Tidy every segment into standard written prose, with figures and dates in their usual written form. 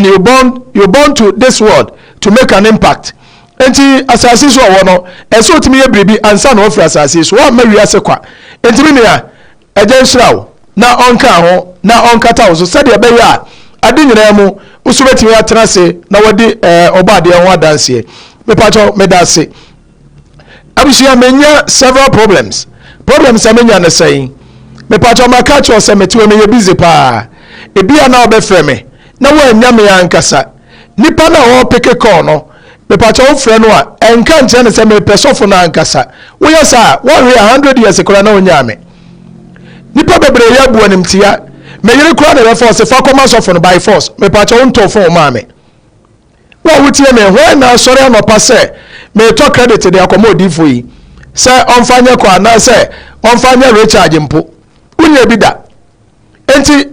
You born to this world to make an impact. Nti asase so ɔwɔ no, ɛsɛ otumi yɛ biribi ansa na ɔfiri asase so. Wɔamma wiase kwa. Nti mi nua, Ɛgya nhyira wo na ɔnka ho na ɔnkata wo so, sɛdeɛ ɛbɛyɛ a ade nyinaa mu nso bɛtumi atena ase na wɔde ɔbɔ adeɛ ho adanseɛ. Mepakyɛw, meda ase. Abusua, menya several problems a menya ne sɛn? Mepakyɛw, maka kyerɛw sɛ mete wɔ, meyɛ busy paa. Ebi a na wɔbɛfrɛ me na wɔanya me ankasa nipa na wɔrepick call no. Mepakyɛw, wofrɛ no a, ɛnka nkyerɛ no sɛ mepɛ sɔfo no ankasa. Woyɛ saa, wɔhwe 100 years koraa na wonyaa me. Nipa bebree yɛ abu animtia. Meyere koraa na ɛbɛfa ɔsɛ fa kɔma sɔfo no by force. Mepakyɛw, wontɔ phone maa me. Wo a wotie me, hwan na asɔre anɔpa sɛ meetɔ credit de akɔma odiifo yi sɛ ɔmfa nyɛ kɔ anaasɛ ɔmfa nyɛ recharge mpo? Wonya bi da. Enti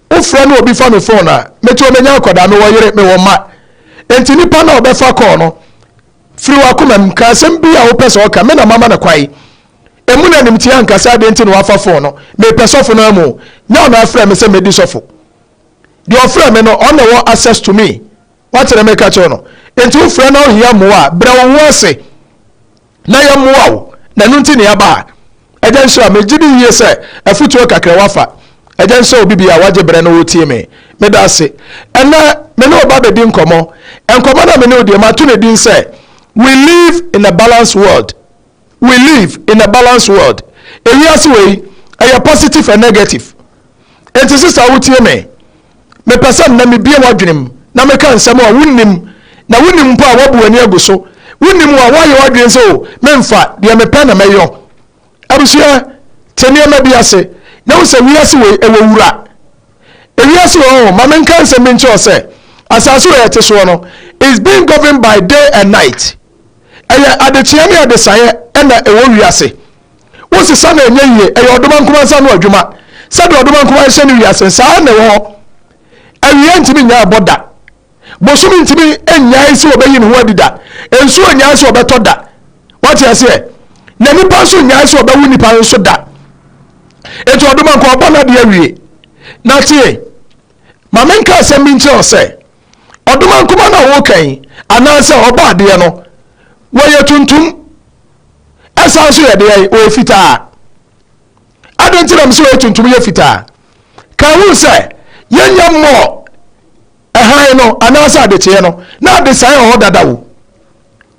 wofrɛ no, obi fa me phone a, mete omenya akɔdaa, mewɔ yere, mewɔ mma. Enti nipa na ɔbɛfa call no, firi wakoma mu ka asɛm bi a wopɛ sɛ ɔka. Me na mama no kwae emu na animtia nkasa adeɛ nti na wafa phone no. Mepɛ sɔfo no amu nyɛ ɔno afrɛ me sɛ medi sɔfo. Deɛ ɔfrɛ me no, ɔna wɔ access to me. Wakyerɛ me ka kyerɛ no. Enti wofrɛ na ohia mmoa a, brɛ wo ho ase na yɛmmoa wo, na ɛno nti ne yɛaba ha. Ɛgya nhyira. Megye di yie sɛ afotuo kakra wafa. Ɛgya nhyira obi bi a wagye brɛ no wɔtie me. Meda ase. Ɛnɛ me ne ɔba bɛdi nkɔmmɔ. Nkɔmmɔ na me ne wo deɛ, mato ne din sɛ "We live in a balanced world". We live in a balanced world. Ewiase wei ɛyɛ positive and negative. Enti sisa, wotie me, mepɛ sɛ nnɛ mebie w'adwene mu na meka nsɛm a wonnim, na wonnim mpo a woabu w'ani agu so. Wonnim a woayɛ w'adwene sɛ o, memfa deɛ mepɛ na mɛyɔ. Abusua, te nneɛma bi ase na wo sɛ wiase wei ɛwɔ wura. Ewiase wei, ɔho ma menka nsɛm bi nkyerɛ sɛ asase wei ɛte soɔ no is being governed by day and night. Ɛyɛ adekyeɛ ne adesaeɛ ɛna ɛwɔ wiase. Wosesa na ɛnyɛ yie. Ɛyɛ ɔdoma nkoma nsa no adwuma. Sɛdeɛ ɔdoma nkoma hyɛ no wiase saa na ɛwɔ hɔ. Awia ntumi nya ɛbɔ da, bosom ntumi nyae sɛ wɔbɛyi ne ho adi da, nsuo nyae sɛ wɔbɛtɔ da. Wate aseɛ? Na nipa nso nyae sɛ ɔbɛwo nipa nso da. Eti ɔdoma nka ɔbɔ n'adeɛ awie. Na tie, maame, nka asɛm bi nkyerɛ sɛ ɔdoma nkoma no a wɔka yi anaasɛ ɔbɔ adeɛ no, wɔyɛ tuntum, ɛsan so yɛ deɛ wɔyɛ fitaa. Adi nti na sɛ wɔyɛ tuntum yɛ fitaa ka ehu sɛ yɛnyɛ mmɔɔ ɛhan no anaasɛ adekyeɛ no na adesae wɔ hɔ dada wo.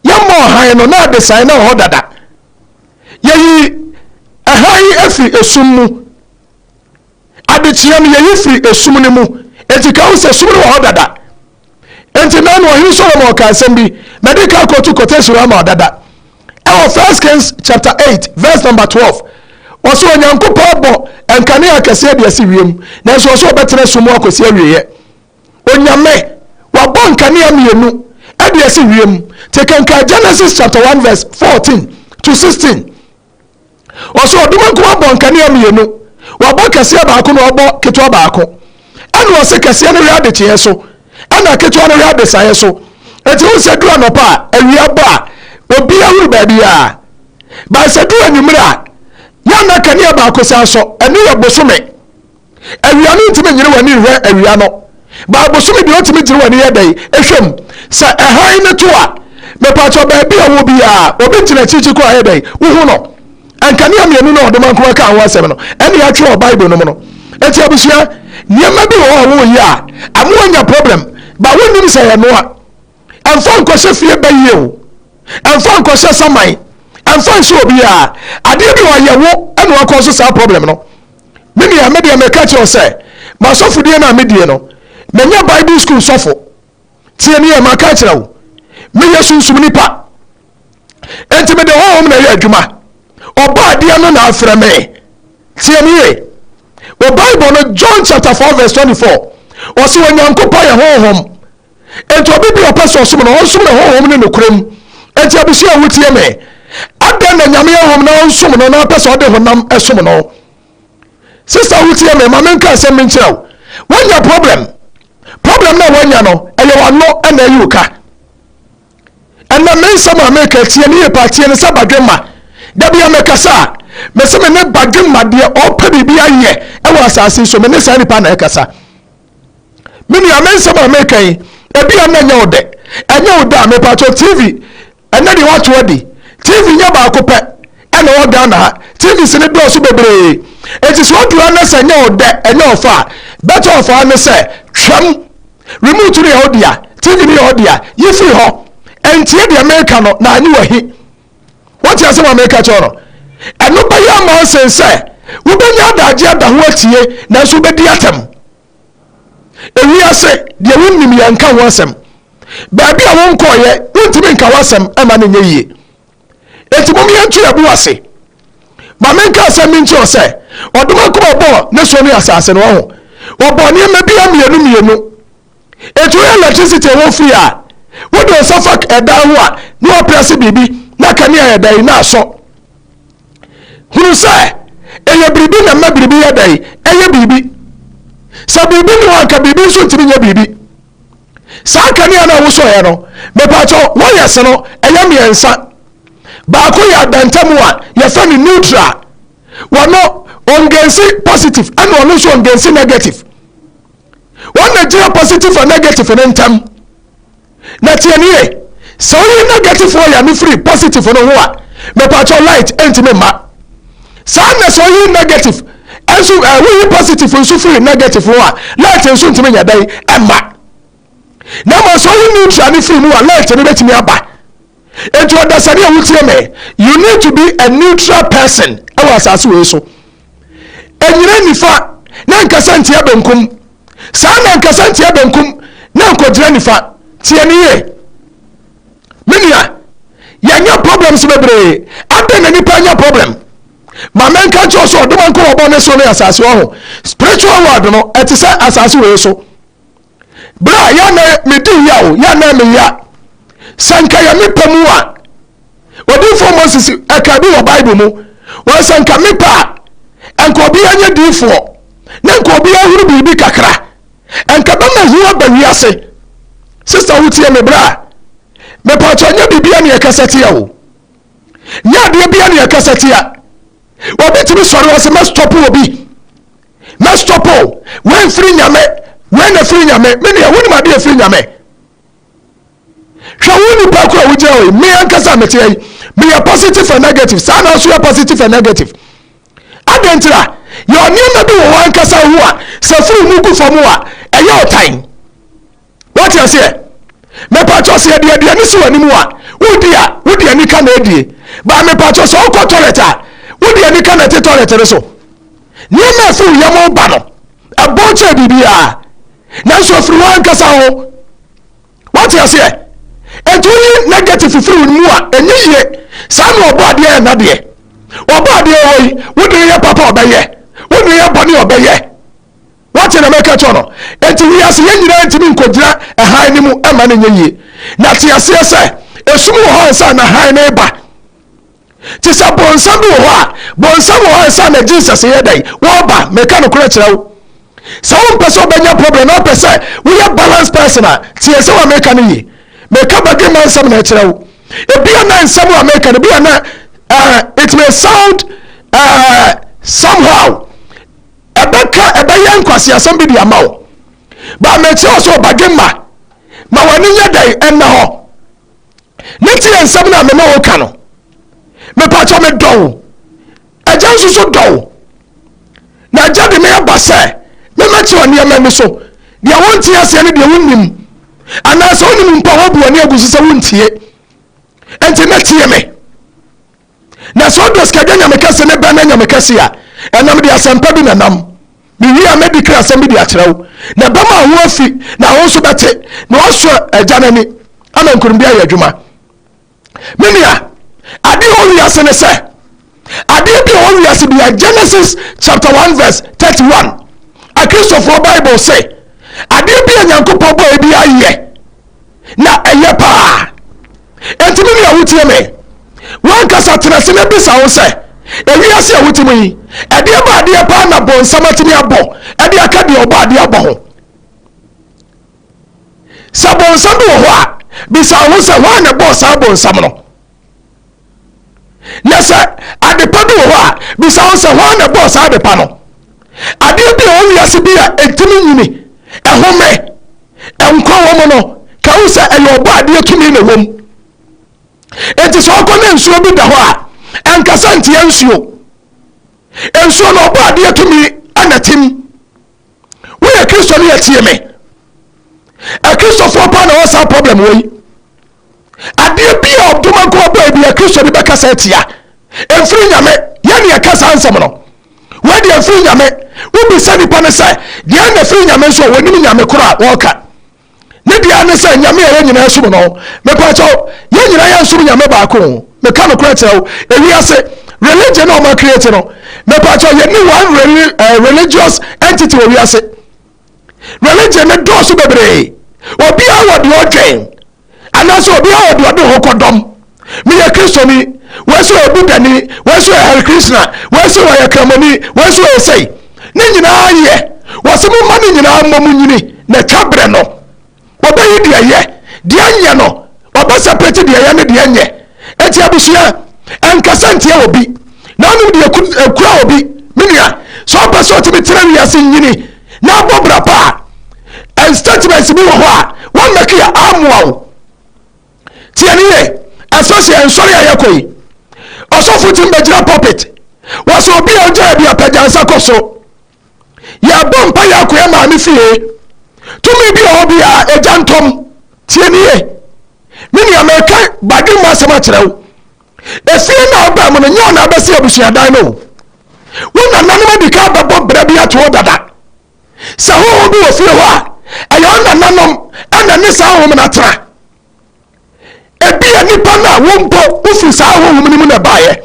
Yɛmmɔ ɔhan no na adesae na wɔ hɔ dada. Yɛyi ɛhan afiri esum mu, adekyeɛ no yɛyi firi esum no mu. Eti ka wo sɛ sum no wɔ hɔ dada. Enti nan no, Ɔhene Solomon ɔka asɛm bi. Mɛde ka akɔto quotation ama ɔdada ɛwɔ First Kings chapter 8 verse number 12. Ɔsɛ Onyankopɔn bɔ nkanea kɛseɛ de asi wiem, nanso ɔsɛ ɔbɛtena sum mu akɔsi awieɛ. Onyame wabɔ nkanea mmienu ɛde asi wiem. Te kankan Genesis chapter 1 verse 14 to 16. Ɔsɛ ɔdoma nkoma bɔ nkanea mmienu, wabɔ kɛseɛ baako na wabɔ ketewa baako. Ɛna ɔsɛ kɛseɛ no hwɛ adekyeɛ so, ɛna ketewa no hwɛ adesaeɛ so. Eti wo sɛ duru anɔpa a awia bɔ a, obi ahuru baabi a baasa duru anwummerɛ a, yɛn kanea baako san so. Ɛno yɛ bosome. Awia no ntumi nyere w'ani nhwɛ awia no baa. Bosome deɛ, ɔtumi gyere w'ani yɛ dɛn ehwɛ mu. Sɛ ɛhan ne to a, mepatɔ, baabi a wɔ biara, obi gyina akyirikyiri kɔ ayɛ dɛn wohu no. Nkanea mmienu na ɔdoma nkoma ka ho asɛm no, ɛne atwerɛ wɔ Bible no mu no. Eti abusua, nneɛma bi wɔ hɔ a wɔyɛ a amoa nya problem ba, wonnim sɛ yɛ noa. Ɛmfa nkɔhyɛ fie bɛyie o, ɛmfa nkɔhyɛ saman, ɛmfa nhyɛ obiara. Adeɛ bi wɔ yɛ wo ɛna wakɔ so saa problem no. Me nua, me deɛ meka kyerɛ sɛ masɔfodie no a medie no, menya Bible school sɔfo. Tie ne yɛ, maka kyerɛ wo, meyɛ sunsum nipa. Enti mede honhom na ɛyɛ adwuma. Ɔba adeɛ no na afrɛ me. Tie ne yie, wɔ Bible no, John chapter 4 verse 24, ɔsɛ Onyankopɔn yɛ honhom, enti obi bi ɔpɛ sɛ ɔsom no, ɔnsom no honhom ne nokorɛ mu. Enti abusua a wotie me, adɛn na Nyame yɛ honhom na ɔnsom no na ɔpɛ sɛ ɔde honam ɛsom no? Sister, wotie me, ma menka asɛm bi nkyerɛ wo. Woanya problem. Problem na woanya no, ɛyɛ w'ano ɛna ɛyi wo ka. Ɛnna me nsɛm a meka, tie ne yie pa. Tie ne sɛ badwemma dabi a mɛkasa a, mɛsɛ me ne badwemma deɛ ɔpɛ biribi ayɛ ɛwɔ asase so. Me ne saa nipa na ɛkasa. Me nua, me nsɛm a meka yi, ebi a na ɛnyɛ wo dɛ. Ɛnyɛ wo dɛ a, mepatwɔ TV, ɛnɛ deɛ wato adi. TV nyɛ baako pɛ ɛna ɛwɔ Ghana ha. TV si ne dɔɔso bebree. Eti sɛ ɔduru ha na sɛ ɛnyɛ wo dɛ, ɛnyɛ wo fa a, better off ara ne sɛ twam. Remote no yɛ wo dea, TV no yɛ wo dea, yi firi hɔ. Ɛntie deɛ meka no na anyi w'ahi. Wote asɛm a meka kyerɛ no? Ɛno bɛyɛ ama wo sen sɛ wobɛnya adagye ada ho atie nanso wobɛdi atɛm. Ewiase deɛ wonnim yɛ nka ho asɛm. Baabi a wonkɔɔyɛ wontumi nka ho asɛm ɛma no nyɛ yie. Enti mom yɛnto yɛn bo ase. Ma menka asɛm bi nkyerɛ sɛ ɔdomankoma ɔbɔɔ ne soro ne asase no ɔho. Ɔbɔɔ nneɛma bi mmienu mmienu. Enti woyɛ electricity ɛwɔ fie a wode nsa fa ɛdan ho a na waprɛse biribi na kanea yɛ dɛn na asɔ. Hunu sɛ ɛyɛ biribi na ɛma biribi yɛ dɛn ɛyɛ biribi. Sɛ biribi ne hɔ anka biribi nso ntumi nyɛ biribi. Saa kanea no a wosɔeɛ no, mepatɔ wires no ɛyɛ mmiɛnsa. Baako yɛ adantamu a yɛfrɛ no neutral. Wɔno ɔngensi positive ɛna ɔno nso ɔngensi negative. Wɔn na gyina positive and negative no ntam. Na tie nie, sɛ woyi negative wire no firi positive no ho a, mepatwɔ light ntumi mma. Saa na sɛ woyi negative nso ɛɛ woyi positive nso firi negative ho a, light nso ntumi nyɛ dɛn ɛmma. Na mmom sɛ woyi neutral no firi mu a, light no bɛtumi aba. Enti ɔdasani a wotie me, you need to be a neutral person ɛwɔ asase wei so. Ɛnyina nifa na nkasa ntia benkum. Saa na nkasa ntia benkum na nkɔgyina nifa. Tie ne yie. Me nua, yɛnyɛ problems bebree. Adɛn na nipa nya problem? Ma menka nkyerɛ sɛ ɔdoma nko wɔbɔ ne so ne asase wɔ ho. Spiritual world no, ɛte sɛ asase wei so. Berɛ a yɛ na medi yaw, yɛ na meya. Sɛ nka yɛ me pɛ mu a, odiyifoɔ Moses ɛka bi wɔ Bible mu, wɔn sɛ nka me pɛ a, nka obiara nyɛ diyifoɔ, na nka obiara hunu biribi kakra, nka bɛma hu aba wiase. Sista wotie me berɛ a, mepatɔ nyɛ biribia ne ɛkasa tia o. Nyɛ adeɛ bia ne ɛkasa tia. Obi tumi sɔre wɔ sɛ mɛstɔpo obi. Mɛstɔpo wei mfiri nyame, wei na firi nyame. Me nua, wonim adeɛ firi nyame. Hwɛ wo nipa koro a wogyina hɔ yi, me ankasa a mete ha yi, meyɛ positive and negative, saa na nso yɛ positive and negative. Adɛn ntira? Yɛ nneɛma bi wɔ wɔn ankasa ho a, sɛ firi mu gu fam a, ɛyɛ ɔtan. Wote aseɛ? Mepatwɔ sɛ yɛde aduane si w'anim a, wodi a, wode ani ka na adie. Ba mepatwɔ sɛ wokɔ toilet a, wode ani ka na ɛte toilet no so. Nneɛma a ɛfiri wo yam ba no, ɛbɔn kyɛn biribiara. Nanso ɛfiri wɔn ankasa ho. Wate aseɛ? Enti woyi negative firi wo mu a, ɛnyɛ yie. Saa na ɔbɔ adeɛ yɛ n'adeɛ. Ɔbɔ adeɛ wɔ yi, wode yɛ papa ɔbɛyɛ, wode yɛ bɔne ɔbɛyɛ. Wate na mɛka kyerɛ no? Enti wiase yɛn nyinaa ntumi nkɔgyina ɛhan no mu ɛma no nyɛ yie. Na te aseɛ sɛ, esum wɔ hɔ ansa na hann no reba. Te sɛ bonsam bi wɔ hɔ a, bonsam wɔ hɔ ansa na Jesus yɛ dɛn? Wɔreba. Meka nokorɛ kyerɛ wo. Sɛ wompɛ sɛ wobɛnya problem na wopɛ sɛ woyɛ balance person a, tie nsɛm a meka no yie. Meka badwemma nsɛm na ɛkyerɛ wo. Ebia na nsɛm a meka no, ebia na uh, it may sound somehow. Ɛbɛka, ɛbɛyɛ nkwaseasɛm bi de ama wo. Ba mekyerɛ wo sɛ ɔbadwemma, ma w'ani nyɛ dɛn ɛnna hɔ. Ne tie nsɛm no a me ne wo ka no. Mepakyɛ me dɔ wo. Agya nso so dɔ wo. Na agya de me aba sɛ memmɛkyerɛ nneɛma ni so. Deɛ wonte aseɛ ne deɛ wonnim. Anaasɛ wonim mpo a woabu w'ani agu so sɛ wontie. Enti na tie me. Na sɛ ɔdɔ sikadwa nyame kɛse ne bɛn na nyame kɛse a, ɛnam de asɛmpa bi na nam. Mewie a mɛdi kra asɛm bi de akyerɛ wo, na ɛbɛma wo ho afi, na wo nso bɛte, na woasɔ agya no ani ama nkonimdi ayɛ adwuma. Me nua, adeɛ a ɛwɔ wiase ne sɛ, adeɛ bi a ɛwɔ wiase bia, Genesis chapter 1 verse 31, Akristofoɔ Bible se, adeɛ bi a Nyankopɔn bɔɔ bi ayɛ, na ɛyɛ paa. Enti me nua wotie me, wankasa tena ase na bisa wo sɛ, ewiase a wote mu yi, ɛdeɛ ba adeɛ paa na bonsam atumi abɔ ɛde aka deɛ ɔbɔ adeɛ abɔ ho? Sɛ bonsam bi wɔ hɔ a, bisa wo ho sɛ, hwan na ɛbɔɔ saa bonsam no? Na sɛ adepa bi wɔ hɔ a, bisa wo sɛ, hwan na ɛbɔɔ saa adepa no? Adeɛ bi a ɛwɔ wiase bi a ɛntumi nyini, ɛhome. nkwa wɔ mu no, ka wo sɛ ɛyɛ ɔbɔ adeɛ tumi na ɛwɔ mu. Enti sɛ ɔkɔ ne nsuo bi da hɔ a, ɛnkasa ntia nsuo. Nsuo no ɔbɔ adeɛ tumi na tim. Woyɛ Kristo ne yɛtie me. Akristofoɔ paa na wɔ saa problem wɔ yi. Adeɛ bi a ɔdoma nko ɔbɔ bi a Kristo ne bɛkasa atia. Ɛmfiri Nyame, yɛne yɛka saa nsɛm no. Wei deɛ ɛmfiri Nyame. Wobisa nipa no sɛ, deɛ na ɛfiri Nyame nso a wɔnim Nyame koro a wɔka. Ne deɛ ne sɛ Nyame a yɛn nyinaa som no. Mepakyɛw, yɛn nyinaa yɛnsom Nyame baako o. Meka nokorɛ kyerɛ wo, ewiase religion a wɔn create no, mepakyɛw yɛnni one reli, eh, religious entity wɔ wiase. Religion no dɔɔso bebree. Obiara wɔ deɛ ɔdwen, anaasɛ obiara wɔ deɛ ɔde ho kɔdɔm. Meyɛ Kristoni, wei nso yɛ Buddhani, wei nso yɛ Hare Krishna, wei nso wɔyɛ Kramoni, wei nso wɔyɛ sei. Ne nyinaa yɛ. Wɔsɛ momma ne nyinaa mmɔ mu nyini na twa berɛ no. Wɔbɛyi deɛ yɛ, deɛ nyɛ no, wɔbɛsɛpɛti deɛ yɛ ne deɛ nyɛ. Enti abusua, ɛnkasa ntia obi. Na wonim deɛ ɛkura obi, me nua, sɛ ɔpɛ sɛ ɔtumi tena wiase nyini na abɔ bra pa a, statements bi wɔ hɔ a, wɔmmɛke a amoa wo. Tie ne yie, especially nsɔre a yɛkɔ yi. Ɔsɔfo tumi bɛgyina pulpit. Wɔsɛ obi a ɔgya bi apagya nsa kɔ soro. Yɛbɔ mpa yɛ akɔ yɛ maame fie. Tumi bi a ɔwɔ bi a ɛgya ntɔm. Tie ne yie. Me nua mɛka badwemma asɛm akyerɛ wo. Efie no a ɔbaa mu no nyɛ ɔna abɛsi abusuadan no. Wo nananom adi kan bɛbɔ bra bi ato hɔ dada. Sɛ honhom bi wɔ fie hɔ a, ɛyɛ wo nananom ɛna ne saa honhom no atena. Ebia nipa no a wo mpo wofiri saa honhom no mu na ɛbaeɛ.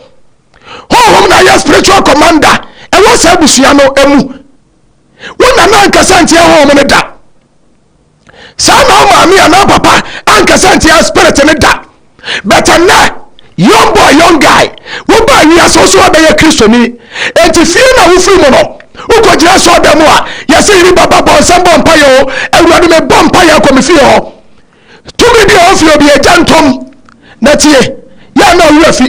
Honhom na ayɛ spiritual commander ɛwɔ saa abusua no mu. Wo nana ankasa ntia honhom no da. Saa na wo maame anaa papa ankasa ntia spirit no da. But ɛnɛ, young boy, young guy, wobaa wiase wo so wabɛyɛ Kristoni. Enti fie na wofiri mu no, wokɔgyina sɔɔdan mu a, yɛsɛ yiri baba bɔ nsɛm bɔ mpaeɛ o, Awurade mebɔ mpaeɛ akɔ me fie hɔ. Tumi bi a ɔwɔ fie obi agya ntɔm na tie, yɛ na ɔwerɛ fi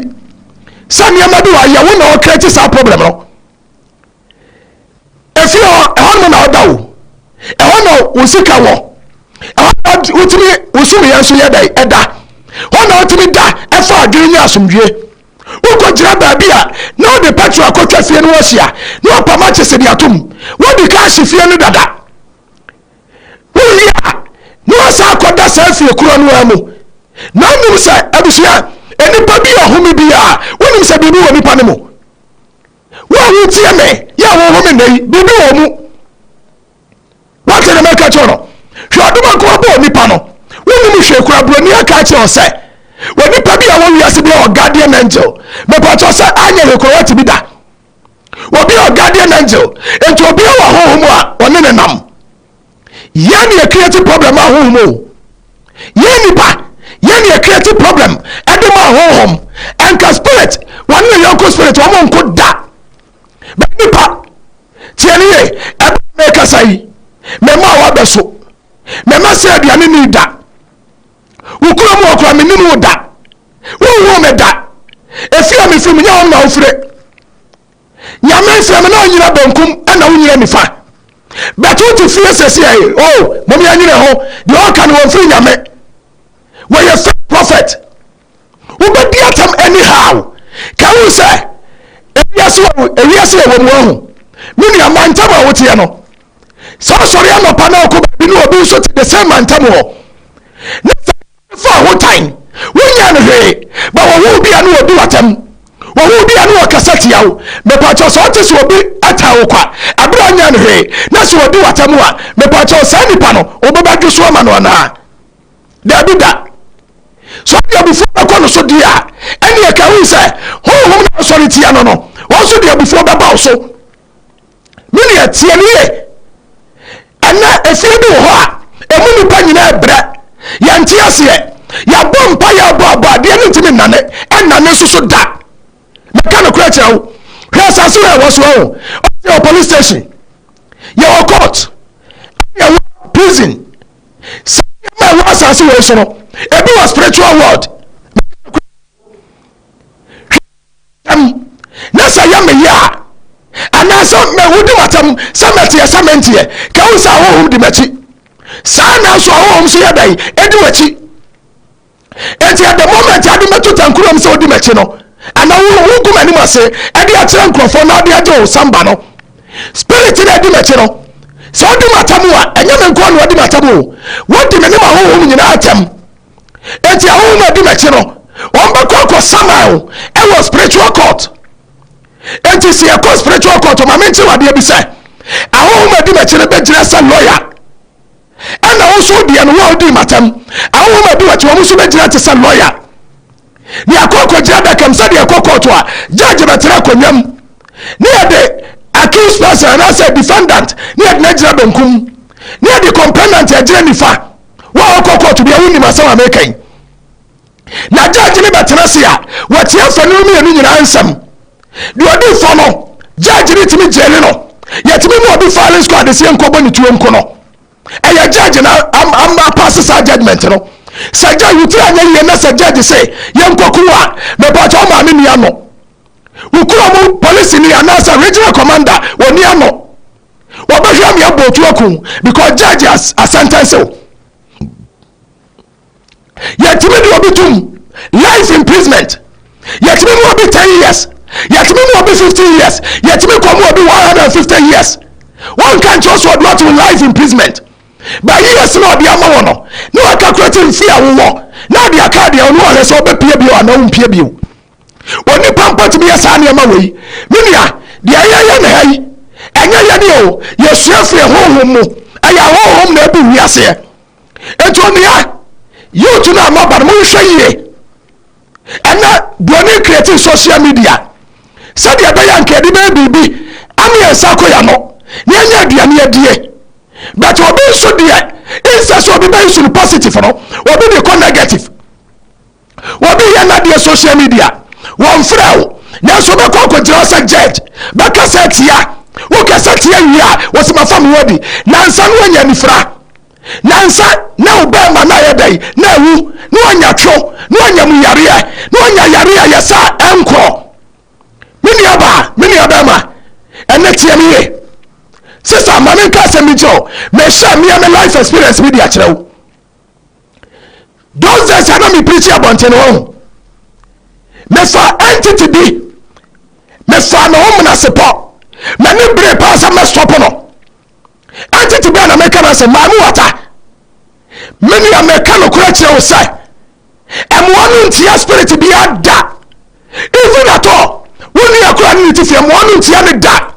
sɛ nneɛma bi wɔ ayɛ wo na ɔkrɛte saa problem no. Efie hɔ, ɛhɔ nom na ɔda o. Ɛhɔ na wo sika wɔ. Ɛhɔ na wotumi wo sumiyɛ nso yɛ dɛ ɛda. Hɔ na wotumi da ɛfa adwene ne asomdwie. Wokɔgyina baabi a na wode petrol akɔtwa fie no ahyia na wapam akyese de atom. Wodi ka ahye fie no dada. Wowie a na wasan akɔda saa fie korɔ no ara mu. Na wonim sɛ abusua, nnipa bi ɔhome biara, wonim sɛ biribi wɔ nipa no mu. Wo a wotie me yɛ a wohu me nnɛ yi, biribi wɔ mu. Wate ne mɛka kyerɛ no. Hwɛ ɔdom anko abɔ onipa no. Wonim hwee koraa buroni aka akyerɛ wo sɛ onipa bi a wɔ wiase bi a wɔ guardian angel. Mepatɔ sɛ anyɛ hwee koraa wate bi da. Obi a wɔ guardian angel. Nti obi a wɔ honhom a ɔne ne nam. Yɛn ne yɛ create problem ma honhom o. Yɛn nipa, yɛn ne yɛ create problem ɛde ma honhom. Ɛnka spirit, wɔn ne yɔnko spirit, wɔn nko da. Bɛ nipa, tie ne ye, ɛbɛ mɛkasa yi, mɛma a wabɛ so, mɛma sɛ aduane ni da. Wo kuro mu ɔkora menim wo da. Wonhu me da. Efi a mefiri mu nyɛ wɔn na wofire. Nyame mfrɛ me na onyina benkum ɛna wonyina nifa. But wote fie sɛsi ɛ oh mom yɛnyere ho deɛ ɔka no wɔmfiri Nyame. Wɔyɛ fake prophet. Wobɛdi atam anyhow. Ka wo sɛ ewiase wɔ ewiase yɛ wɔ mu ahu. Me nua mantam a woteɛ no. Sɛ ɔsɔre anɔpa na ɔkɔ baabi ne obi nso te the same mantam hɔ. Ne sɛ Fa ho tan. Wonyɛɛ no hwee. But wɔwo obi a na wɔdi w'atɛm. Wɔwo obi a na wɔkasa tia wo. Mepakyɛw sɛ ɔte sɛ obi taa wo kwa ɛberɛ a ɔnyɛɛ no hwee na sɛ ɔdi w'atɛm a, mepakyɛw saa nipa no wobɛbɛdwo so ama no anaa? Daabi da. Sɛ ɔde abufuo bɛkɔ no so deɛ a, ɛneɛ ka hu sɛ honhom na ɔsɔre tia no no, wɔn nso de abufuo bɛba wo so. Me nua, tie me yie. Ɛnɛ efie bi wɔ hɔ a, emu nipa nyinaa brɛ. Yɛnte aseɛ. Yɛabɔ mpa yɛ abɔ abɔ adeɛ no ntumi nnane. Ɛnnane nso so da. Mɛka no korɛ kyerɛ wo. Hwɛ asase wɔ ɛwɔ so ɛho. Ɔsɛ yɛwɔ police station. Yɛwɔ court. Yɛwɔ prison. Sɛ nneɛma ɛwɔ asase wɔ so no, ebi wɔ spiritual world. Hwɛ na sɛ yɛ meyɛ a anaasɛ mɛ wodi m'atam sɛ mɛteɛ sɛ menteɛ ka wo sɛ ahohom di m'akyi. Saa na nso ahonhom nso yɛ dɛn? Edi w'akyi. Enti at the moment ade mɛto tankurom sɛ odi m'akyi no, anaa wogu m'anim ase ɛde akyerɛ nkurɔfoɔ na ɔde agye wo samba no, spirit na adi m'akyi no, sɛ ɔdi m'atam a, ɛnyɛ me nkoa na ɔdi m'atam o, wɔdi me ne m'ahonhom nyinaa atam. Enti ahonhom a adi m'akyi no, wɔn bɛkɔ akɔ saman wo ɛwɔ spiritual court. Enti sɛ yɛkɔ spiritual court, ma menkyerɛ wadeɛ bi sɛ, ahonhom a adi m'akyi no bɛgyina sɛ lawyer. Ɛna wo nso deɛ no, wo a wodii m'atam, ahonhom a adi w'akyi, wɔn nso bɛgyina te sɛ lawyer. Ne akɔ akɔgyina adaka mu sɛdeɛ ɛkɔ court a, judge bɛtena akonnwa mu, ne yɛde accused person anaasɛ defendant ne yɛde no agyina benkum, ne yɛde complainant agyina nifa. Wo a wokɔ court bia wonim asɛm a meka yi. Na judge ne bɛtena se a, wɔtie afanu mmienu nyinaa nsɛm. Deɛ ɔdi fɔ no, judge ne tumi gyeli no. Yɛtumi mu obi filing squad sɛ yɛnkɔbɔ ne tuo nko no. Ɛyɛ judge na ama pass saa judgment no. Sɛ judge wotiri anyɛ yie na sɛ judge sɛ yɛnkɔko a, mepatwa wo maame ni ano. Wo kuro mu polisi ni anaasɛ regional commander wɔ ni ano. Wɔbɛhwɛ ama yɛabɔ otu aku because judge asɛntɛnse wo. Yɛtumi de obi tum life imprisonment, yɛtumi mu obi 10 years, yɛtumi mu obi 15 years, yɛtumi kɔ mu obi 150 years. Wɔnka nkyerɛ sɛ ɔde ato life imprisonment, ba years na ɔde ama wɔ no na wakakurate mfe a wowɔ na ɔde aka adeɛ ɔno ɔhwɛ sɛ ɔbɛpie bio anaa wompie bio. Onipa mpo tumi yɛ saa nneɛma wei. Me nua, deɛ yɛyɛ ne ha yi, ɛnyɛ yɛne o, yɛsua firi honhom mu. Ɛyɛ honhom na ebu wiaseɛ. Enti onua, youth no a moaba no, monhwɛ yie. Ɛnɛ buroni create social media sɛdeɛ ɛbɛyɛ anka yɛde bɛyɛ biribi ama yɛn nsa akɔ yɛn ano na yɛnyɛ aduane adie. But obi nso deɛ, instead sɛ obi bɛyi so no positive no, obi de kɔ negative. Obi yɛ n'adeɛ social media, wɔmfrɛ wo, nanso wobɛkɔ akɔgyina hɔ sɛ judge, bɛkasa atia. Wokasa tia wie a, wɔsɛ mafa me ho adi. Nansa no wanya anifira. Nansa na wo bɛrima na ayɛ dɛn? Na awu, na wanya two, na wanya mu yareɛ, na wanya yareɛ a yɛsɛ a ɛnkorɔ. Me nua baa, me nua bɛrima, ɛnɛ tie me yie. Sisa, ma menka asɛm bi nkyerɛ wo. Mehyɛ mmea me life experience bi de akyerɛ wo. Those days a na me preach abɔnten no ho, mefa entity bi, mefa ne ho menasepɔ, m'ani bere paa sɛ mɛstɔpo no. Entity bi a na meka no sɛ maame wata, me nua meka nokorɛ kyerɛ wo sɛ ɛmoa no ntia spirit biara da, even at all. Wo nua koraa ne ne ti fie, ɛmoa no ntia ne da.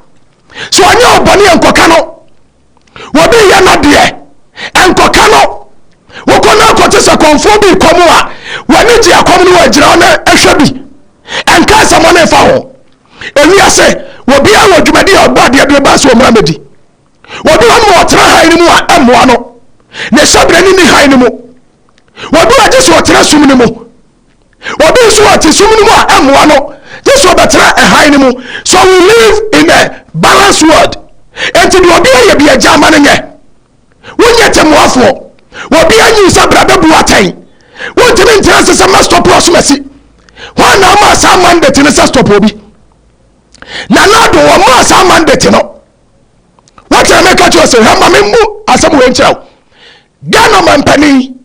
So ɔnyɛ ɔbɔne nkɔka no. Wɔbi yɛ n'adeɛ nkɔka no. Wokɔ no akɔte sɛ kɔmfoɔ bi kɔm a, w'ani gye akɔm no, wɔagyina hɔ na ɛhwɛ bi, ɛnka asɛm ɔne mfa ho. Ewiase obiara wɔ dwumadi a ɔbɔ adeɛ de ba sɛ ɔmmra mmɛdi. Obi hɔ nom ɔtena han no mu a ɛmmoa no, ne hyɛberɛ ne ni han no mu. Obi wɔ gye sɛ ɔtena sum no mu. Obi nso ɔte sum no mu a ɛmmoa no, gye sɛ ɔbɛtena ɛhan no mu. So we live in a balanced world. Enti deɛ obi ayɛ bi agya ama no nyɛ. Wonyɛ tɛmmuafoɔ. Obi anyi sɛ bra bɛbu atɛn. Wontumi ntena ase sɛ mɛstɔpo asomasi. Hwan na ama saa mandate no sɛ stop obi? Nana Addo wɔmaa saa mandate no. Wɔkyerɛ meka kyerɛ sɛ hwɛ ma memmu asɛm wei nkyerɛ wo. Ghana mampanin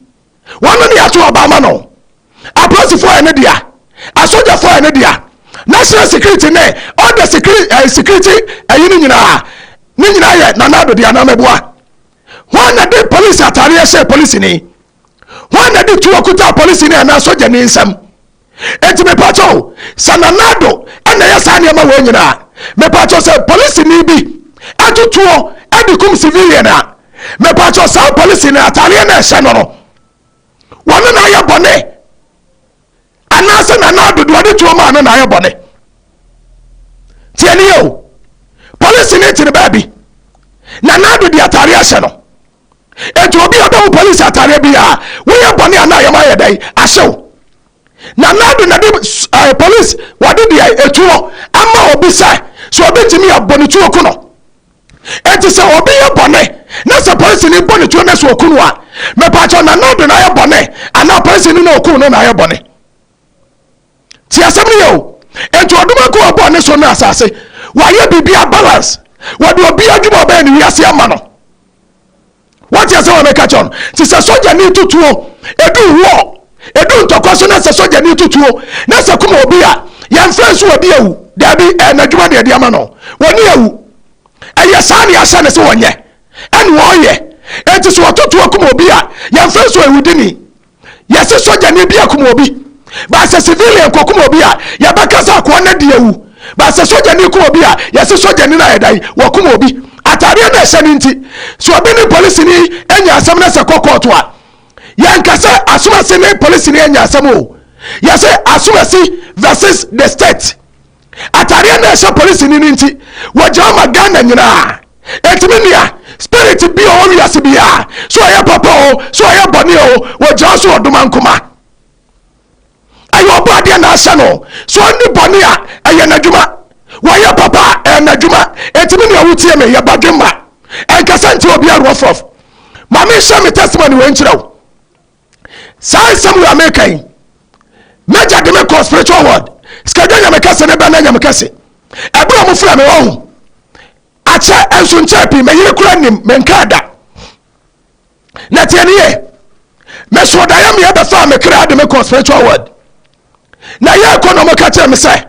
wɔn ne ato aba ama no. Apolisifoɔ yɛ ne dea, asogyafoɔ yɛ ne dea, national security ne all the security security ɛyi ne nyinaa ne nyinaa yɛ Nana Addo dea. Na mɛboa wɔn na de polisi ataareɛ hyɛ polisini, wɔn na de tuo kuta polisini anaa sogyani nsam. Enti mepakyɛw, sɛ Nana Addo ɛna ɛyɛ saa nneɛma wɔ nyinaa, mepakyɛw, sɛ polisini bi ɛto tuo ɛde kum civilian a, mepakyɛw, saa polisini ataareɛ na ɛhyɛ no no, wɔn na ayɛ bɔne anaasɛ Nana Addo deɛ ɔde tuo maa no na ayɛ bɔne? Tie ne yɛ o, polisini te ne baabi, Nana Addo de ataareɛ ahyɛ no. Enti obi a ɔbɛhu polisi ataareɛ bi a woyɛ bɔne a na ayɛm ayɛ dɛn ahyew. Nana Addo na de polisi wɔde deɛ etuo ama obi sɛ sɛ obi gyimi abɔ ne tuo ko no. Enti sɛ obi yɛ bɔne na sɛ polisini bɔ ne tuo na sɛ oku no a, mepaakyɛw, Nana Addo na ayɛ bɔne anaa polisini na oku no na ayɛ bɔne? Ti asɛm no yɛ o. Enti ɔdom ako a ɔbɔɔ ne so ne asase, wayɛ biribiara balance. Wɔde obi adwuma a ɔbɛyɛ ne wiase ama no. Wate asɛm a meka kyerɛ no? Nti sɛ sogyani to tuo, ɛdu war, ɛdu ntɔkwa so na sɛ sogyani to tuo na sɛ kum obi a, yɛmfrɛ nso obi awu. Daabi, ɛyɛ n'adwuma na yɛde ama no. Wɔni awu. Ɛyɛ saa na yɛahyɛ no sɛ wɔnyɛ. Ɛne wɔyɛ. Enti sɛ wɔto tuo kum obi a, yɛmfrɛ nso awudini. Yɛse sogyani bi akum obi. Ba sɛ civilian kɔkum obi a, yɛbɛka sɛ akoa no adi awu. Ba sɛ sogyani kum obi a, yɛse sogyani no ayɛ dɛn? Wakum obi. Ataadeɛ no a ɛhyɛ no nti, sɛ obi ne polisini anya asɛm na sɛ kɔ kɔɔto a, yɛnka sɛ asomasi ne polisini anya asɛm o. Yɛse asomasi versus the state. Ataadeɛ no a ɛhyɛ polisini no nti, wɔgyaa ma Ghana nyinaa. Enti me nua, spirit bi a ɔwɔ wiase biara, sɛ ɔyɛ papa o, sɛ ɔyɛ bɔne o, wɔgyaa so ɔdomankoma. Ɛyɛ ɔbɔ adeɛ na ahyɛ no. Sɛ ɔnni bɔne a, ɛyɛ n'adwuma. Wɔyɛ papa a, ɛyɛ n'adwuma. Enti me nua wotie me, yɛ badwemma. Ɛnkasa ntia obiara rɔfrɔf. Ma menhyɛ me testimony wei nkyerɛ wo. Saa nsɛm wei a meka yi, m'agya de me kɔ spiritual world. Sikadwa nyame kɛse ne bɛn na nyame kɛse. Ɛberɛ a wɔfrɛ me wɔho. Akyɛ nso nkyɛɛ pii, me yere koraa nim, menkaa da. Na tie ne yie, mesoo daeɛ meɛ bɛfaa me kra de me kɔ spiritual world. Na yɛrekɔ na wɔka kyerɛ me sɛ,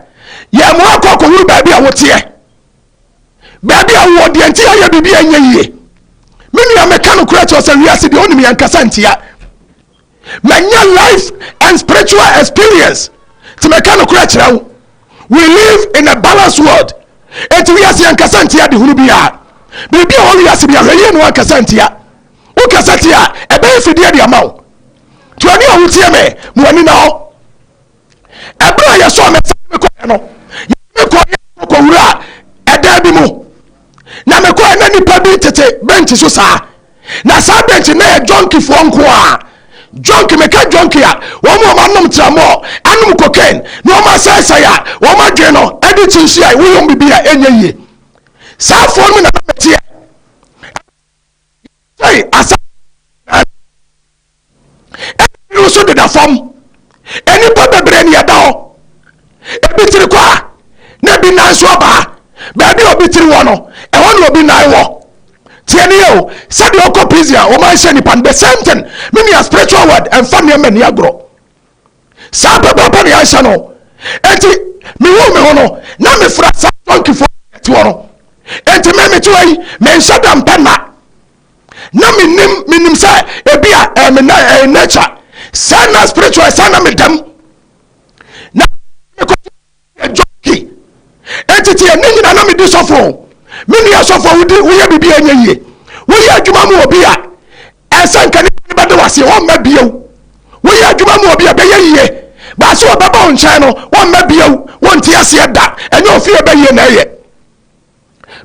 yɛn mo akɔ akɔhuru baabi a woteɛ. Baabi a wowɔ deɛ nti ayɛ biribi a ɛnyɛ yie. Me nua meka no korɛ kyerɛ sɛ wiase deɛ onim yɛn kasa ntia. Manya life and spiritual experience nti meka no korɛ kyerɛ wo. We live in a balanced world. Enti wiase yɛn kasa ntia adehunu biara. Biribi a ɛwɔ wiase bi ahwɛ yie no ankasa ntia. Wokasa tia a ɛbɛyɛ fidie de ama wo. Nti ɔne a wotie me ma w'ani na hɔ. Ɛberɛ a yɛsɔɔ me nsa de me kɔeɛ no, yɛde me kɔeɛ kɔwura ɛdan bi mu. Na mekɔɛ na nipa bi tete bɛnkyi so saa. Na saa bɛnkyi na yɛ jɔnkifoɔ nko a. Jɔnki, meka jɔnki a, wɔn a wɔn anom tramɔɔ, anom cocaine, na wɔn asɛesɛe a wɔn adwene no ɛde kyinhyia a woyɛ wɔn bibi a ɛnyɛ yie. Saa foɔ no mu na na meteɛ. Sɛe asa Ebi nso deda fam. Nnipa bebree ne ɛda hɔ. Ebi tiri kɔ a, na ebi nan nso aba ha. Baabi a obi tiri wɔ no, ɛhɔ na obi nan wɔ. Tie ne yɛ o, sɛdeɛ ɔkɔ prison a wɔn anhyɛ nipa no, the same thing. Me nua spiritual world ɛnfa nneɛma ni agorɔ. Saa pɛpɛɛpɛ na yɛahyɛ no. Enti mehu me ho no, na mefra saa dɔnkifoɔ ɛte hɔ no. Enti me mete hɔ yi, menhyɛ da mpɛ nna. Na menim menim sɛ ebi a ɛyɛ me na ɛyɛ nature. Saa na spiritual saa na medam. Na mekɔ junkie. Enti tie ne nyina na medi sɔfo. Me nua sɔfo wodi woyɛ biribi a ɛnyɛ yie. Woyɛ adwuma mu obi a ɛsɛ nka nipa no bɛde wase wɔmma bio. Woyɛ adwuma mu obi a bɛyɛ yie. Baase wɔbɛba wo nkyɛn no wɔmma bio. Wonte aseɛ da. Ɛnyɛ ofie bɛyie na ɛyɛ.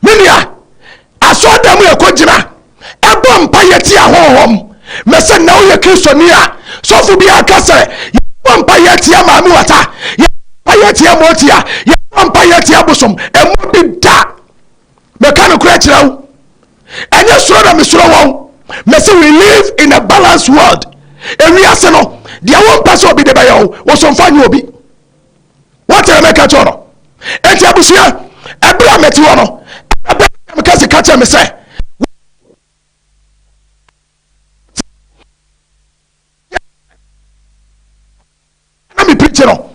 Me nua, asɔredan mu yɛkɔgyina ɛbɔ mpa yɛ tia honhom. Mɛsɛ nnɛ woyɛ Kristoni a, sɔfo bi aka sɛ yɛbɔ mpa yɛ tia maame wata, yɛbɔ mpa yɛ tia motia, yɛbɔ mpa yɛ tia bosom. Ɛmmɔ bi da. Mɛka nokorɛ kyerɛ wo. Ɛnyɛ suro na mesuro wɔn. Mɛsɛ we live in a balanced world. Ewiase no, deɛ wompɛ sɛ obi de bɛyɛ wo, wo so mfa nyɛ obi. Wote deɛ meka kyerɛ no? Enti abusua, ɛberɛ a mete hɔ no, ɛna Birmingham kɛse ka kyerɛ me sɛ, na me preach no.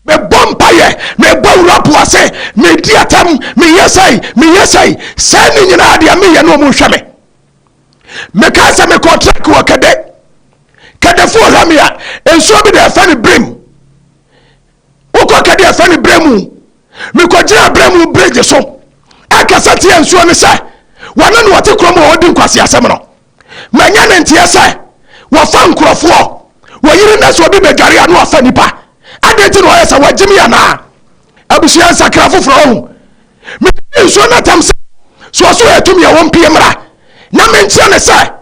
Mebɔ mpaeɛ, mebɔ wura po ase, medi atam, meyɛ sɛi, meyɛ sɛi. Sɛɛ ne nyinaa deɛ meyɛ no ɔmo nhwɛ me. Mekae sɛ mekɔɔ trek wɔ Kɛdɛ. Kɛdɛfoɔ hwɛ me a, nsuo bi da yɛfrɛ no Brem. Wokɔ Kɛdɛ yɛfrɛ no Bremu. Mekɔgyinaa Bremu bridge so ɛkasa tia nsuo no sɛ wɔne no wɔte kurom a wɔdi nkwaseasɛm no. Manya ne nteɛ sɛ wɔfa nkurɔfoɔ, wɔyere na sɛ obi bɛdware a na wafa nipa. Adɛn nti na ɔyɛ sɛ wagye me anaa? Abusua nsakra foforɔ ɔho. Mede nsuo no atam sɛ sɛ ɔso yɛ tumi a wɔmpie mmra na menkyerɛ ne sɛ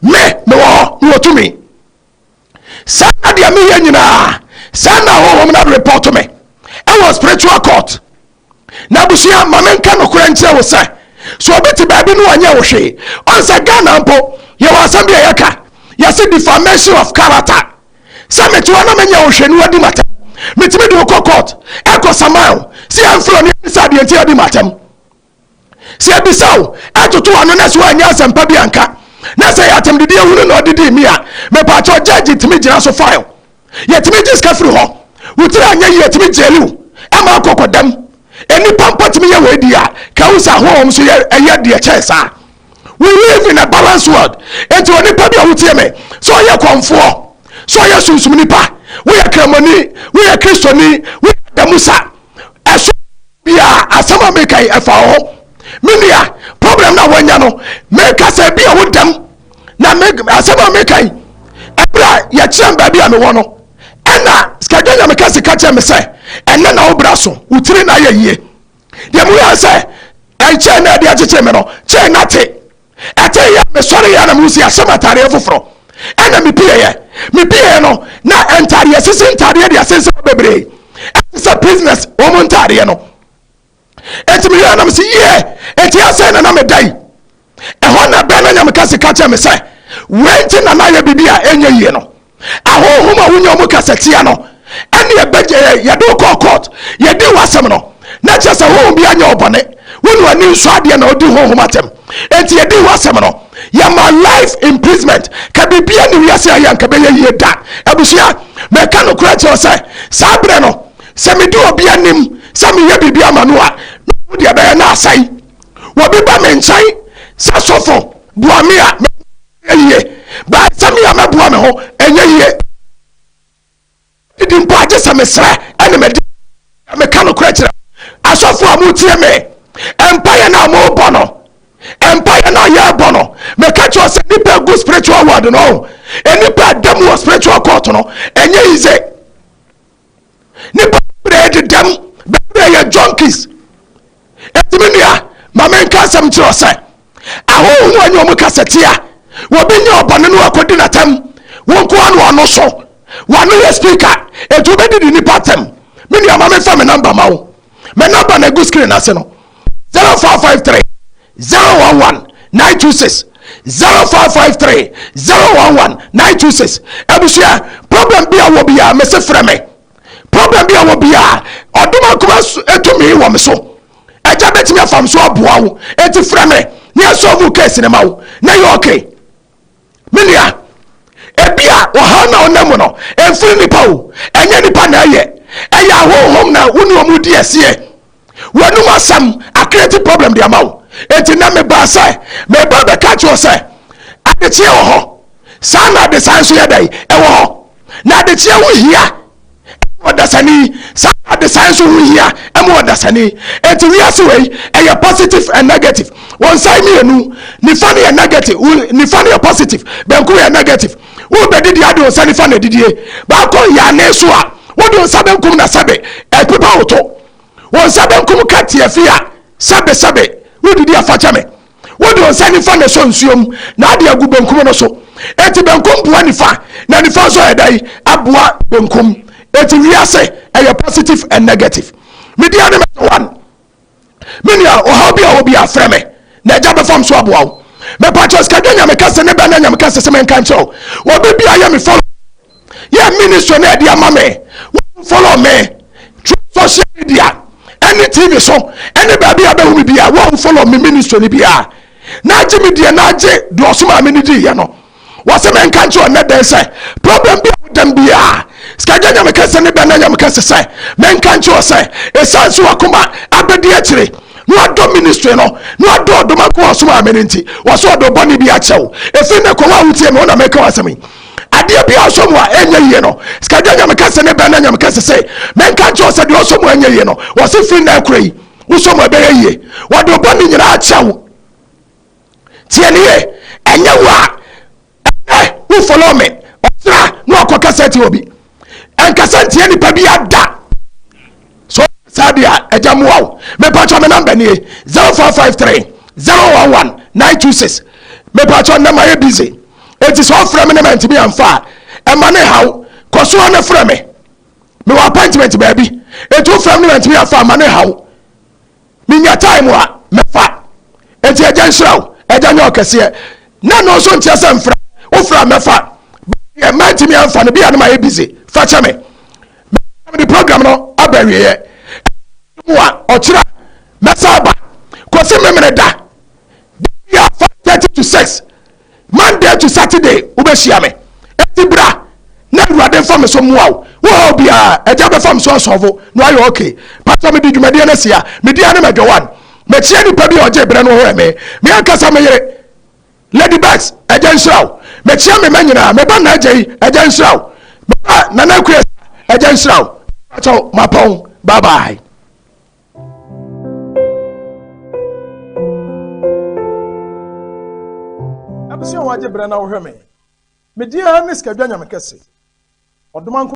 me mewɔ hɔ mewɔ tumi. Saa na deɛ meyɛ nyinaa saa na honhom no report me ɛwɔ spiritual court. Na abusua ma menka nokorɛ nkyerɛ wo sɛ sɛ obi te baabi no ɔnyɛ wo hwee ɔn sɛ Ghana mpo yɛwɔ asɛm bi a yɛka yɛse defamation of character sɛ mete hɔ na menyɛ wo hwee na wadi m'atɛm metumi de wo kɔ court ɛkɔ saman wo sɛ yɛmfrɛ ne sɛ adeɛ nti adi m'atɛm. Sɛ yɛbisa wo, ɛtoto ano na sɛ woanyɛ asɛmpa bi anka, na sɛ yɛ atɛmdidi ahunu na ɔdidii mi a, mepaakyɛw judge tumi gyina so file. Yɛtumi gye sika firi hɔ. Wo tiri anyɛ yie, yɛtumi gyeli wo ɛma akɔ kɔdam. Nnipa mpo tumi yɛ wei di a, ka wo sɛ ahohom nso yɛ ɛyɛ deɛ kyɛn saa. We live in a balanced world. Enti onipa bi a wotie me, sɛ ɔyɛ kɔmfoɔ, sɛ ɔyɛ sunsum nipa, woyɛ kramoni, woyɛ kristoni, woyɛ adamusa, ɛso biara asɛm a meka yi ɛfa wo ho. Me nua, problem na wanya no, meka sɛ ebi a wo dɛm na me asɛm a meka yi, ɛberɛ a yɛkyerɛ me baabi a mewɔ no, ɛna sikadwa nyame ka sika kyerɛ me sɛ ɛnɛ na wo bra so, wo tiri na ayɛ yie. Deɛ meyɛ sɛ ɛnkyɛn na ɛde akyekyere me no, kyɛn na te. Ɛte yɛ mesɔre yɛ na mehu sɛ yɛahyɛ me ataadeɛ foforɔ. Ɛna mepieɛ. Mepieɛ no, na ntaadeɛ sisi ntaadeɛ de asensɛn hɔ bebree. Ɛte sɛ prisoners wɔn ntaadeɛ no. Enti mehwɛɛ na mese yie, enti asɛn na na meda yi. Ɛhɔ na bɛn na nyame kɛse ka kyerɛ me sɛ, wei nti na na ayɛ biribi a ɛnyɛ yie no. Ahonhom a wonya wɔn kasatia no, ɛne ɛbɛgye yɛde wo kɔɔ court, yɛdi w'asɛm no, na kyerɛ sɛ honhom bi anyɛ ɔbɔne, wo ne w'ani nsɔ adeɛ na ɔdi honhom atɛm. Enti yɛdi w'asɛm no, yɛma life imprisonment. Ka biribiara ne wiase a yɛ anka bɛyɛ yie da. Abusua, mɛka nokorɛ kyerɛ sɛ, saa berɛ no, sɛ medi obi anim sɛ meyɛ biribi ama no a, mehu deɛ ɛbɛyɛ na asɛe. Obi ba me nkyɛn sɛ sɔfo boa me a, ɛnyɛ yie. Baa sɛ me a mɛboa me ho, ɛnyɛ yie. Didi mpo agye sɛ mesrɛ ɛne mede meka nokorɛ kyerɛ asɔfo a motie me. Mpaeɛ no a mobɔ no, mpaeɛ no a yɛrebɔ no, meka kyerɛ sɛ nnipa gu spiritual world no, nnipa ɛda mu wɔ spiritual court no, ɛnyɛ easy. Nnipa bebree dedam, bebree yɛ junkies. Enti me nua, ma menka asɛm nkyerɛ wo sɛ, ahonhom a ɛne wɔn kasa tia, wɔbi nyɛ ɔbɔne no akɔdi n'atam, wo nko ara na ɔno so, wano yɛ speaker, enti wobɛdidi nnipa atɛm. Me nua, ma memfa me namba ma wo. Me namba na egu screen ase no, 0453 011 926, 0453 011 926. Abusua, problem bi a wɔ biara, mese frɛ me. Problem bi a wɔ biara, ɔdom akoma tumi wɔ me so. Agya bɛtumi afa me so aboa wo. Enti frɛ me na yɛsɔlve case no ma wo na yɛ okay. Me nua, ebi a ɔhaw na ɔnam mu no, ɛmfiri nipa o. Ɛnyɛ nipa na ɛyɛ. Ɛyɛ ahonhom na wo ne wɔn di asie. W'anum asɛm akreti problem de ama wo. Enti na mebaa sɛ meba bɛka kyerɛ sɛ adekyeɛ wɔ hɔ. Saa na adesae nso yɛ dɛn? Ɛwɔ hɔ. Na adekyeɛ ho hia ma ɔdasani, saa na adesae nso ho hia ma ɔdasani. Enti wiase wei ɛyɛ positive and negative. Wɔn nsa mmienu, nifa no yɛ negative, nifa no yɛ positive, benkum yɛ negative. Wobɛdidi ade wo nsa nifa na adidie. Baako yɛ ane so a, wode wo nsa benkum na sɛbe ɛpepa wo to. Wo nsa benkum ka tiafi a, sɛbe sɛbe wodidi a fa kyɛ me. Wode wo nsa nifa na ɛsɔ nsuo mu na ade agu benkum no so. Enti benkum boa nifa na nifa nso yɛ dɛn? Aboa benkum. Enti wiase ɛyɛ positive and negative. Media ne mɛtɔ one. Me nua, ɔhaw bi a wɔ bi a frɛ me na agya bɛfa m so aboa wo. Mepakyɛ sikadwa nyame kɛse ne bɛ na nyame kɛse sɛ menka nkyerɛ wo. Obi bi a yɛ me follow yɛ ministry na ɛde ama me. Wo follow me through social media ɛne TV so ɛne baabi a bɛhu me bia wɔn follow me ministry no bia na agye me deɛ na agye deɛ ɔsoma me no diiɛ no. Wɔsɛ menka nkyerɛ ɔnɛ dɛn sɛ problem bi a wodam biara sikagya nyame kɛse ne bɛ na nyame kɛse sɛ menka nkyerɛ sɛ ɛsiane sɛ wakoma abɛdi akyire na wadɔ ministry no na wadɔ ɔdom ako ɔsoma me no nti wɔsɛ ɔdɔ bɔne bi akyɛ wo. Ɛfiri ne kɔ wo a wotie me wo na meka w'asɛm yi. Adeɛ bi a ɔsɔ mu a ɛnyɛ yie no sikagya nyame kɛse ne bɛ na nyame kɛse sɛ menka nkyerɛ sɛ deɛ ɔsɔ mu a ɛnyɛ yie no wɔse firi na ɛkorɛ yi wosɔ mu a ɛbɛyɛ yie. Wɔde bɔne nyinaa akyɛ wo. Tie ne yie, ɛnyɛ wo a ɛnɛ wo follow me ɔsra na wakɔ kasa ti obi. Ɛnkasa ntie nipa bi ada. So saa deɛ a ɛgya mmoa wo. Mepatwɔ me namba nie 0453 011 926. Mepatwɔ nnɛ mayɛ busy. Enti sɛ ɔfrɛ me ne mantumi amfa a ɛma ne haw. Kɔ so ne frɛ me. Mewɔ appointment baabi. Enti wofrɛ me ne mantumi amfa a ma ne haw. Menya time a mɛfa. Enti agya nhyira wo, agya nyɛ ɔkɛseɛ. Na no nso nkyerɛ sɛ mfrɛ, wofrɛ a mɛfa. Deɛ mantumi amfa no, bia no mayɛ busy. Fa kyɛ me. Mede program no aba awieɛ. Mu a ɔkyerɛ mɛsa aba. Kɔsi Memeneda da biara 5:30 to 6, Monday to Saturday wobɛhyia me. Enti bra na Awurade mfa me so mmoa wo. Wo haw biara, Agya bɛfa me so asɔlvo na wayɛ okay. Pastor mede dwumadie no asi ha. Me din ara ne Madwo One. Mekyia nipa bi a ɔgyee berɛ no hwɛɛ me. Me ankasa me yere, Lady Bess, Agya nhyira wo. Mekyia me mma nyinaa. Me ba Nana Agyei, Agya nhyira wo. Me ba Nana Akua, Agya nhyira wo. Pakyɛw, mapɔn. Bye bye. Abusua a wɔagye berɛ na wohwɛ me. Me din ara ne Sikadwa Nyame Kɛse. Ɔdomankoma.